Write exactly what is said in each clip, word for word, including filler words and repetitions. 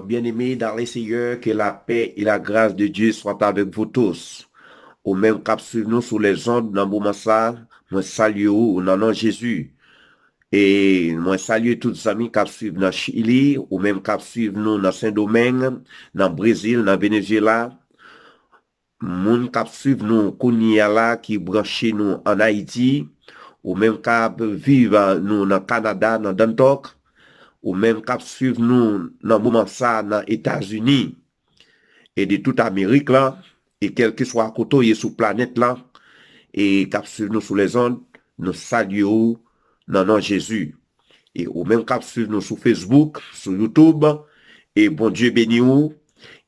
Bien-aimés dans le Seigneur, que la paix et la grâce de Dieu soient avec vous tous. Ou menm k ap swiv nou sou lèzond nan moman sa, mwen salye ou nan non Jezi. E mwen salye tout zanmi k ap swiv nan Chili, ou menm k ap swiv nou nan Sendomeng, nan Brezil, nan Venezyela, moun k ap swiv nou kounye a la ki branche nou ann Ayiti, ou menm k ap viv nou nan Kanada, nan Dantok, ou menm k ap swiv nou nan moman sa nan Etazini, e de tout Amerik la, e kèlkeswa kote w ye sou planèt la, e k ap swiv nou sou lèzond, nou salye ou nan non Jezi. E ou menm k ap swiv nou sou Facebook, sou YouTube, e Bondye beni ou,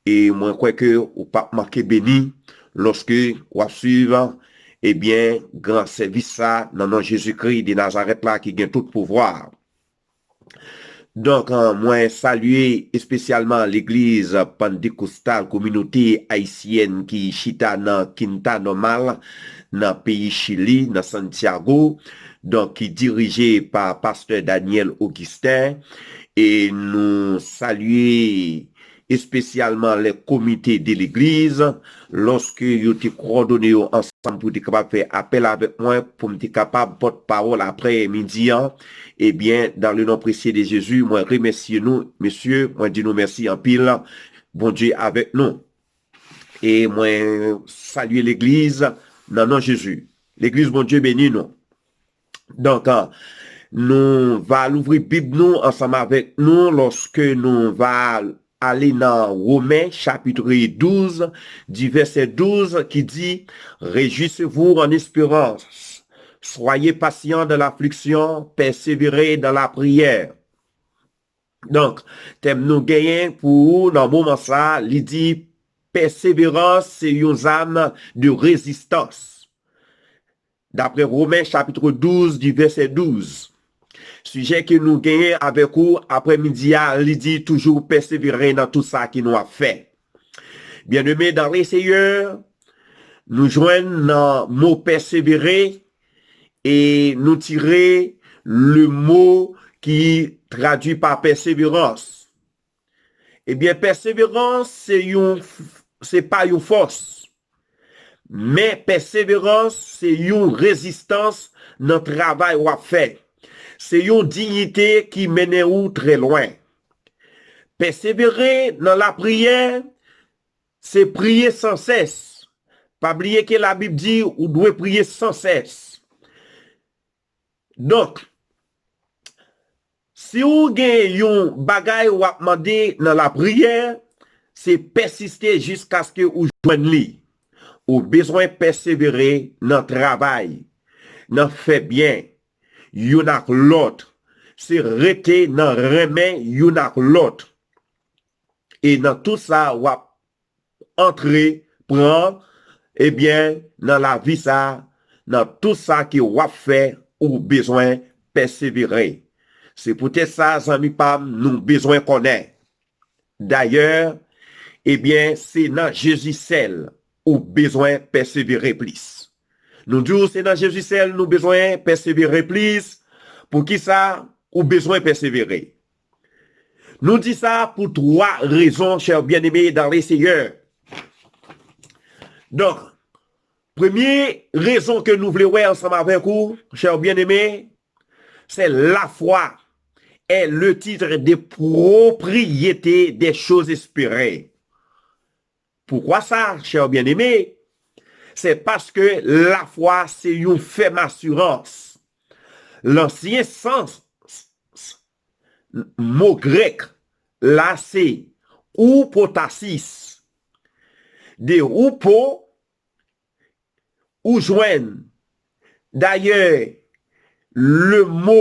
e mwen kwè ke ou p ap manke beni lòske w ap swiv, ebyen, gran sèvis sa nan non Jezikri de Nazarèt la ki gen tout pouvwa. Donk, mwen salye espesyalman legliz Pantekostal Kominote Ayisyèn ki chita nan Quinta Normal, nan peyi Chili, nan Santiago, donk ki dirije pa pastè Daniel Augustin, e nou salye espesyalman le komite de legliz, lòske yo te kowòdone yo ansanm pou te kapab fè apèl avèk mwen, pou m te kapab pòt pawòl aprè midi an, ebyen, dans le nom précieux de Jésus, mwen remèsye nou, mesye, mwen di nou mèsi anpil, Bondye avèk nou. E mwen salye legliz nan non Jezi. Legliz, Bondye beni nou. Donk, nou va louvri Bib nou ansanm avèk nou lòske nou va ale nan Women chapitre douz, di vèsè douz ki di, Réjouissez-vous en espérance, soyez patients dans l'affliction, persévérez dans la prière. Donk, tèm nou genyen pou ou nan moman sa, li di, pèseverans se yon zam de rezistans. Daprè Women chapitre douz, di vèsè douz. Sijè ke nou genyen avèk ou aprè midi a, li di toujou pèsevere nan tout sa ke nou ap fè. Bien-aimés dans le Seigneur, nou jwenn nan mo pèsevere e nou tire le mo ki tradui pa pèseverans. Ebyen, pèseverans se yon, se pa yon fòs. Men pèseverans se yon rezistans nan travay w ap fè. Se yon diyite ki mennen ou trè lwen. Pèsevere nan lapriyè, se priye sansès. Pa bliye ke Labib di ou dwe priye sansès. Donk, si ou gen yon bagay w ap mande nan lapriyè, se pèsiste jiskaske ou jwenn li. Ou bezwen pèsevere nan travay, nan fè byen youn ak lòt. Se rete nan renmen youn ak lòt. E nan tout sa, w ap antre, pran, ebyen, nan lavi sa, nan tout sa ke w ap fè, ou bezwen pèsevere. Se poutèt sa, zanmi pa m, nou bezwen konnen. Dayè, ebyen, se nan Jezi sèl ou bezwen pèsevere plis. Nou di w se nan Jezi sèl nou bezwen pèsevere plis. Poukisa ou bezwen pèsevere? Nou di sa pou twa rezon, chè byeneme dan le Seyè. Donk, premye rezon ke nou vle wè ansanm avèk ou, chè byeneme, se lafwa est le titre de propriété des choses espérées. Poukwa sa, chè byeneme? Se paske lafwa se yon fèm asirans. Lansyen sans mo grèk la se oupotasis. De oupo, ou jwenn dayè le mo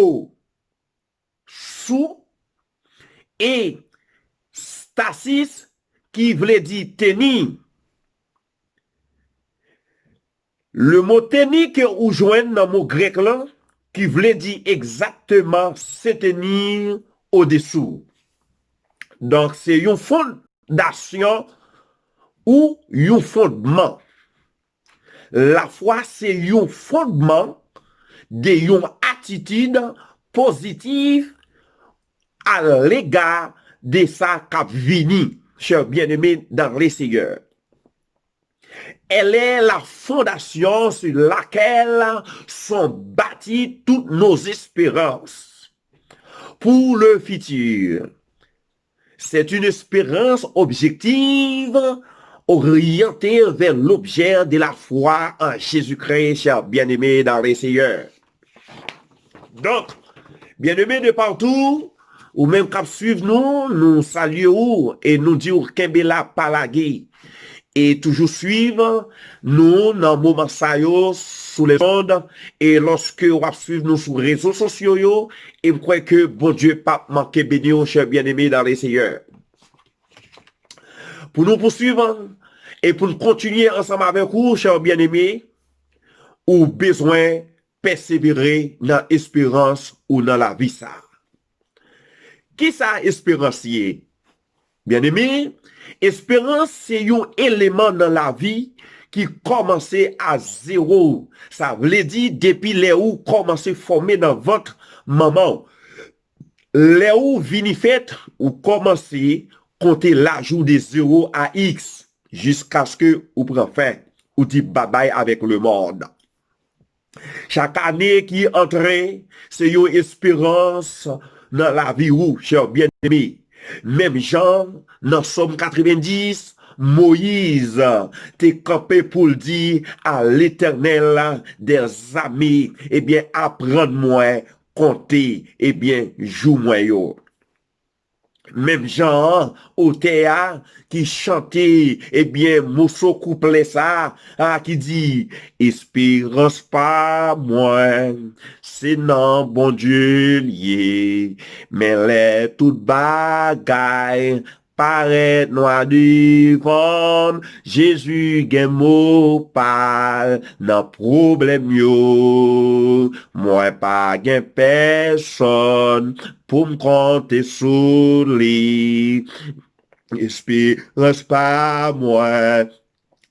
sou e stasis ki vle di teni. Le mo teni ke ou jwenn nan mo grèk lan, ki vle di egzakteman se tenir au-dessous. Donk, se yon fondasyon ou yon fondman. Lafwa se yon fondman de yon atitid pozitif a lega de sa k ap vini, chers bien-aimés dans le Seigneur. Elle est la fondation sur laquelle sont bâties toutes nos espérances pour le futur. C'est une espérance objective orientée vers l'objet de la foi en Jésus-Christ, chers bien-aimés dans le Seigneur. Donk, bien-aimés de partout, ou menm k ap swiv nou, nou salye ou e nou di w kenbe la, pa lage. E toujou swiv nou nan moman sa yo sou lèzond. E lòske w ap swiv nou sou rezo sosyo yo, e m kwè ke Bondye p ap manke beni w, chè byeneme dan le Seyè. Pou nou pouswiv e pou n kontinye ansanm avèk ou, chè byeneme, ou bezwen pèsevere nan esperans ou nan lavi sa. Kisa esperans ye? Byeneme, esperans se yon eleman nan lavi ki kòmanse a zewo. Sa vle di, depi lè ou kòmanse fòme nan vant manman w. Lè ou vini fèt, ou kòmanse konte laj ou de zewo a iks, jiskaske ou pran fen, ou di babay avèk lemonn. Chak ane ki antre, se yon esperans nan lavi ou, chè byeneme. Menm jan, nan Sòm katrevendis, Moyiz te kanpe pou l di a Letènèl dèzame, ebyen, aprann mwen konte, ebyen, jou mwen yo. Menm jan an, otè a ki chante, ebyen, moso kouplè sa a ki di, esperans pa mwen, se nan Bondye l ye, men lè tout bagay parèt nwa devan m, Jezi gen mo pa l nan pwoblèm yo. Mwen pa gen pèsonn pou m konte sou li. Esperans pa mwen,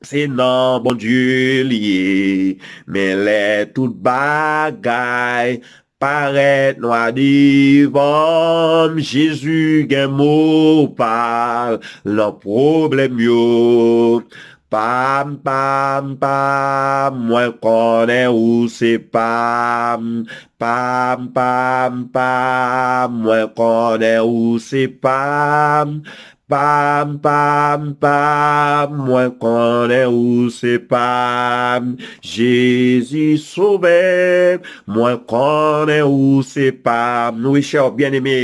se nan Bondye l ye. Men lè tout bagay parèt nwa devan m, Jezi gen mo pa l nan pwoblèm yo. Pa m, pa m, pa m, mwen konnen ou se pa m. Pa m, pa m, pa m, mwen konnen ou se pa m. Pa m, pa m, pa m, mwen konnen ou se pa m. Jezi sovè m, mwen konnen ou se pa m. Wi, chè byeneme,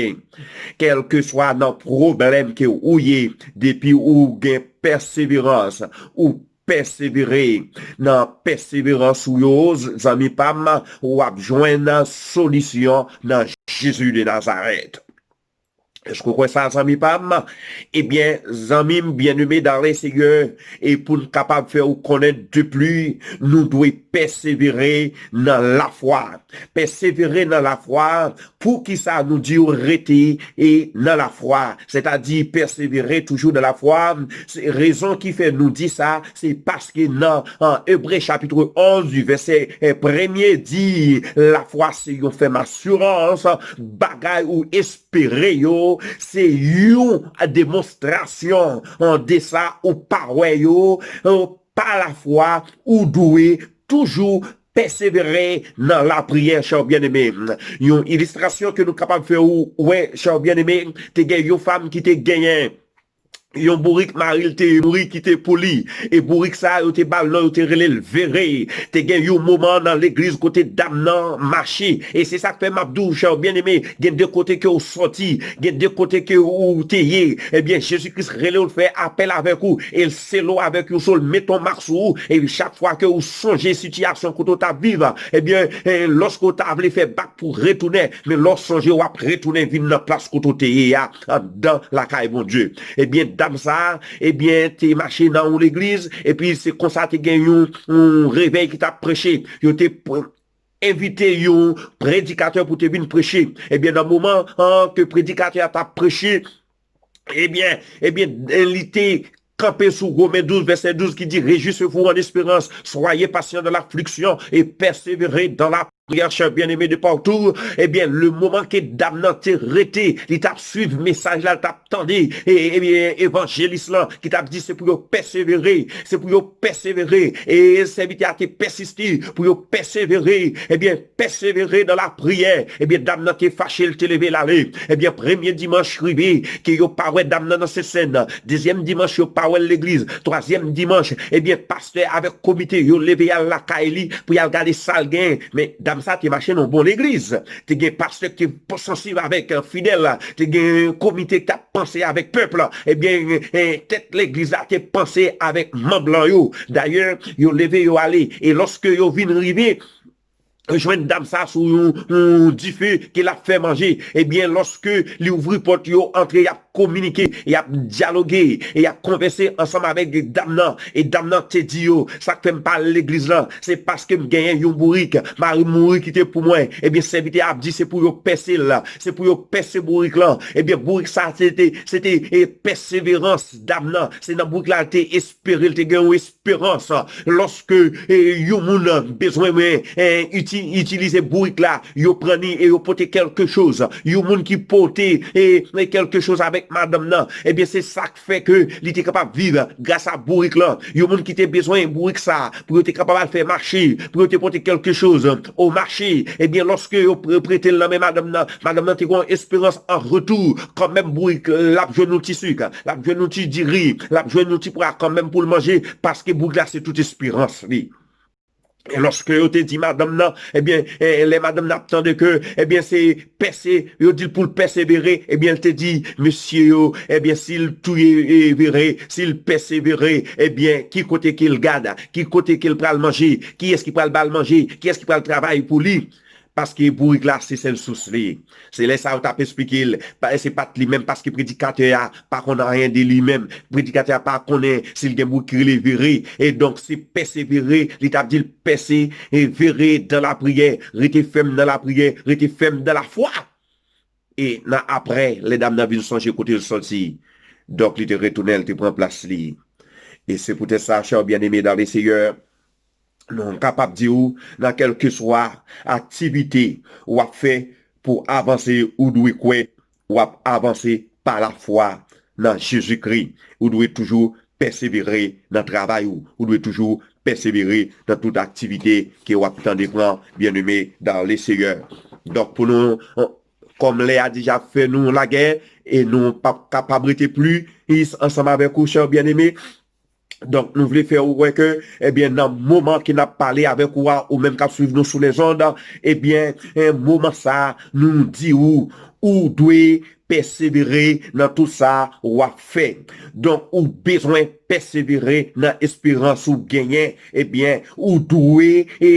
kèlkeswa nan pwoblèm ke ou ye, depi ou gen pèseverans, ou pèsevere nan pèseverans ou yo, zanmi pa m, w ap jwenn solisyon nan Jezi de Nazarèt. Èske w kwè sa, zanmi pa m? Ebyen, zanmi m byeneme dan le Seyè, e pou n kapab fè w konnen de pli, nou dwe pèsevere nan lafwa. Pèsevere nan lafwa. Poukisa nou di w rete e nan lafwa? Sètadi pèsevere toujou nan lafwa. Se rezon ki fè nou di sa, se paske nan, an, Ebre chapit onz, di vèsè, eh, premye di, lafwa se yon fèm asirans, bagay ou espere yo, se yon demonstrasyon, an, de sa ou pa wè yo, an, pa lafwa, ou dwe toujou pèsevere nan lapriyè, chè byeneme. Yon ilistrasyon ke nou kapab fè ou wè, chè byeneme, te gen yon fanm ki te genyen yon bourik, mari l te mouri kite pou li. E bourik sa a, yo te ba l non, yo te rele l Vere. Te gen yon moman nan legliz kote dam nan mache. E se sa k fè m ap di w, chè byeneme, gen de kote ke w sòti, gen de kote ke ou te ye. Ebyen, Jezi Kris rele w, l fè apèl avèk ou, e l sele w avèk yon so, l met yon mak sou ou. E chak fwa ke ou sonje sitiyasyon kote w t ap viv, ebyen, eh, lòske w ta vle fè bak pou retounen, men lè w sonje w ap retounen vin nan plas kote w te ye a, anndan lakay Bondye. Ebyen, dam sa a, ebyen, te mache nan yon legliz, epi se konsa te gen yon, yon revèy ki t ap preche. Yo te p-, envite yon predikatè pou te vin preche. Ebyen, nan moman, an, ke predikatè a t ap preche, ebyen, ebyen, li te kanpe sou Women douz, vèsè douz ki di, réjouissez-vous en espérance, soyez patients dans l'affliction et persévérez dans la Chè byeneme de partou, ebyen, le moman ke dam nan te rete, li t ap swiv mesaj la, li t ap tande, e, ebyen, evanjelis lan ki t ap di se pou yo pèsevere, se pou yo pèsevere, e sèvitè a te pèsiste pou yo pèsevere, ebyen, pèsevere dans la prière, ebyen, dam nan te fache, l te leve l ale, ebyen, premye dimanch rive, ke yo pa wè dam nan nan Sentsèn, dezyèm dimanch yo pa wè l legliz, twazyèm dimanch, ebyen, pastè avèk komite yo leve y al lakay li pou y al gade sa l gen, men dam sa te mache nan bon legliz. Te gen pastè ki te sansib avèk, eh, fidèl la. Te gen komite ki t ap panse avèk pèp la. Ebyen, eh, tèt legliz la te panse avèk manm lan yo. Dayè, yo leve yo ale. E lòske yo vin rive, jwenn dam sa sou yon, yon dife ke l ap fè manje. Ebyen, lòske li ouvri pòt yo antre, y ap kominike, y ap dyaloge, e y ap konvèse ansanm avèk dam nan. E dam nan te di yo, sa k fè m pa al legliz lan, se paske m genyen yon bourik. Mari m mouri kite pou mwen. Ebyen, sèvitè a ap di se pou yo pèse l, se pou yo pèse bourik lan. Ebyen, bourik sa, se te, se te, e, pèseverans dam nan. Se nan bourik la l te espere, l te gen yon esperans. Lòske, e, yon moun bezwen mwen, e, iti-, itilize bourik la, yo pran li e yo pote kèlke choz. Yon moun ki pote, e, e, kèlke choz avèk madanm nan, ebyen, se sa k fè ke li te kapab viv gras a bourik lan. Yon moun ki te bezwen bourik sa pou yo te kapab al fè mache, pou yo te pote kèlke choz o mache, ebyen, lòske yo pre-, prete l nan men madanm nan, madanm nan te gen yon esperans an retou, kanmenm bourik, l ap jwenn yon ti sik, l ap jwenn yon ti diri, l ap jwenn yon ti pwa kanmenm pou l manje, paske bourik la se tout esperans li. E lòske yo te di madanm nan, ebyen, e, lè madanm nan ap tande ke, ebyen, se pèse, yo di l pou l pèsevere, ebyen, l te di mesye yo, ebyen, si l touye, e, vere, si l pèsevere, ebyen, ki kote ke l gad, ki kote ke l pral manje, kiyès ki pral ba l manje, kiyès ki pral travay pou li? Paske bourik la, se sèl sous li. Se lè sa yo t ap esplike l. Pa, se pa t li menm, paske predikatè a pa konn anyen de li menm. Predikatè a pa konnen si l gen bourik ki rele vere. E donk, se pèsevere, li t ap di l pèse, e vere dans la prière, rete fèm nan lapriyè, rete fèm dans la foi. E nan apre, lè dam nan vin sonje kote l soti, donk, li te retounen, li te pran plas li. E se poutèt sa, chè byeneme dans le Seigneur, nou kapab di w, nan kèlkeswa aktivite w ap fè pou avanse, ou dwe kwè w ap avanse pa lafwa nan Jezikri. Ou dwe toujou pèsevere nan travay ou. Ou dwe toujou pèsevere nan tout aktivite ke w ap tande pran, byeneme dans le Seigneur. Donk, pou nou, kòm lè a deja fè nou lagè, e nou p ap kapab rete plis ansanm avèk ou, chè byeneme, Donk, nou vle fè ou wè ke, ebyen, nan moman ke n ap pale avèk ou a, ou menm k ap swiv nou sou lèzond, ebyen, en, moman sa a, nou di ou, ou dwe pèsevere nan tout sa w ap fè. Donk, ou bezwen pèsevere nan esperans ou genyen. Ebyen, ou dwe, e,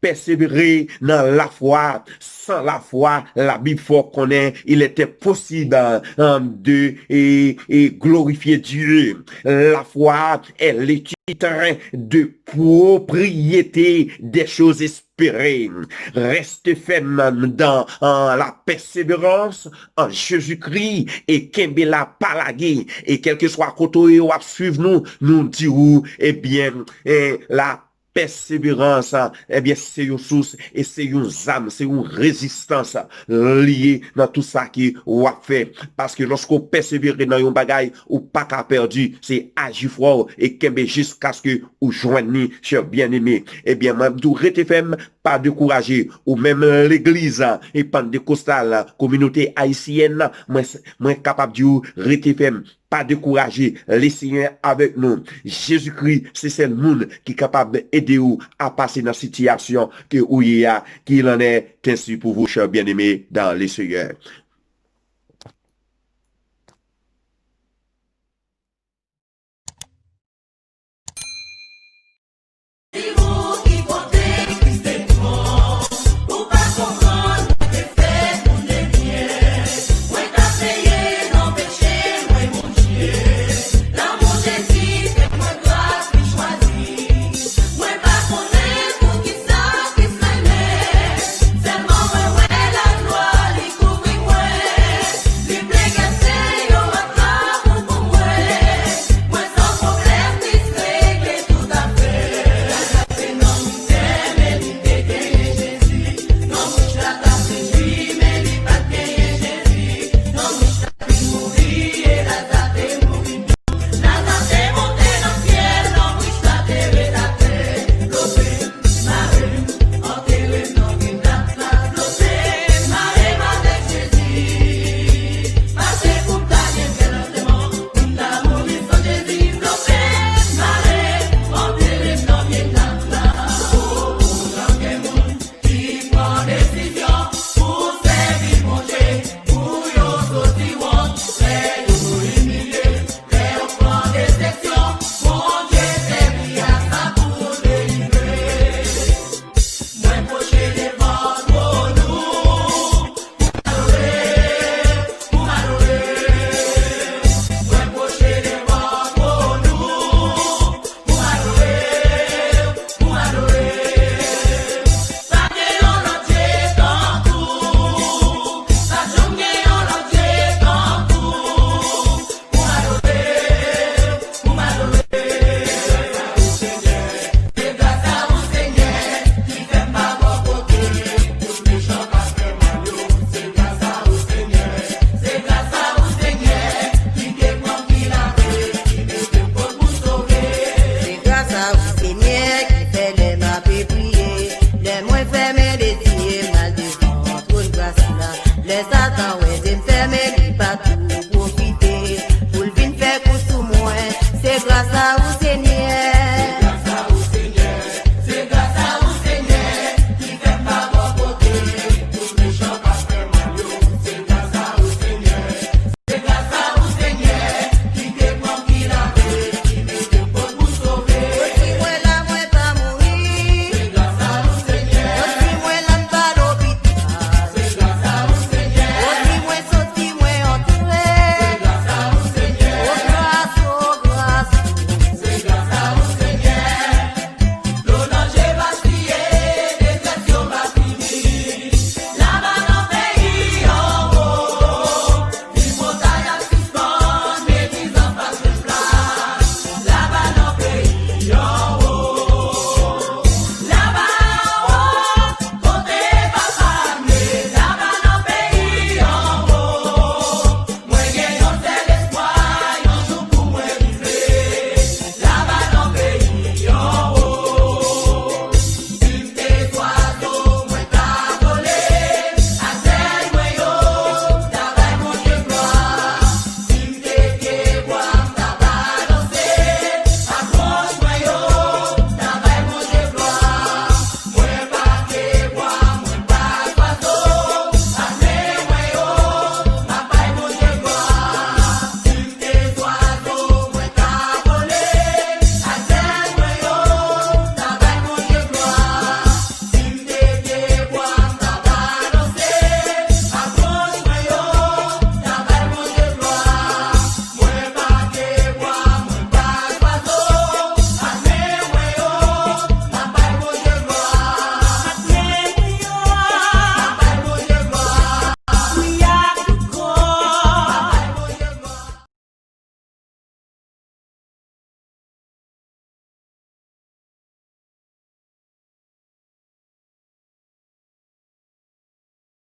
pèsevere nan lafwa. Sans la foi, la Bible fè konnen, il est impossible, euh, de, et, et glorifier Dieu. La foi est le titre de propriété des choses espérées. Reste ferme dans, euh, la persévérance en Jésus-Christ et kenbe la, pa lage. E kèlkeswa kote w ap swiv nou, nou di ou, ebyen, eh, la pèseverans, ebyen, se yon sous e se yon zam, se yon rezistans li ye nan tout sa ke w ap fè. Paske lòske w pèsevere nan yon bagay, ou pa ka pèdi. Se aji fwa w e kenbe jiskaske ou jwenn li, chè byeneme. Ebyen, mwen ap di w, rete fèm, pa dekouraje. Ou menm legliz e Pantekostal, kominote ayisyèn, mwen, mwen kapab di w, rete fèm. Pa dekouraje, Lesenyè avèk nou. Jezikri se sèl moun ki kapab ede w a pase nan sitiyasyon ke ou ye a, qu'il en est ainsi pour vous, chè byeneme dans le Seigneur.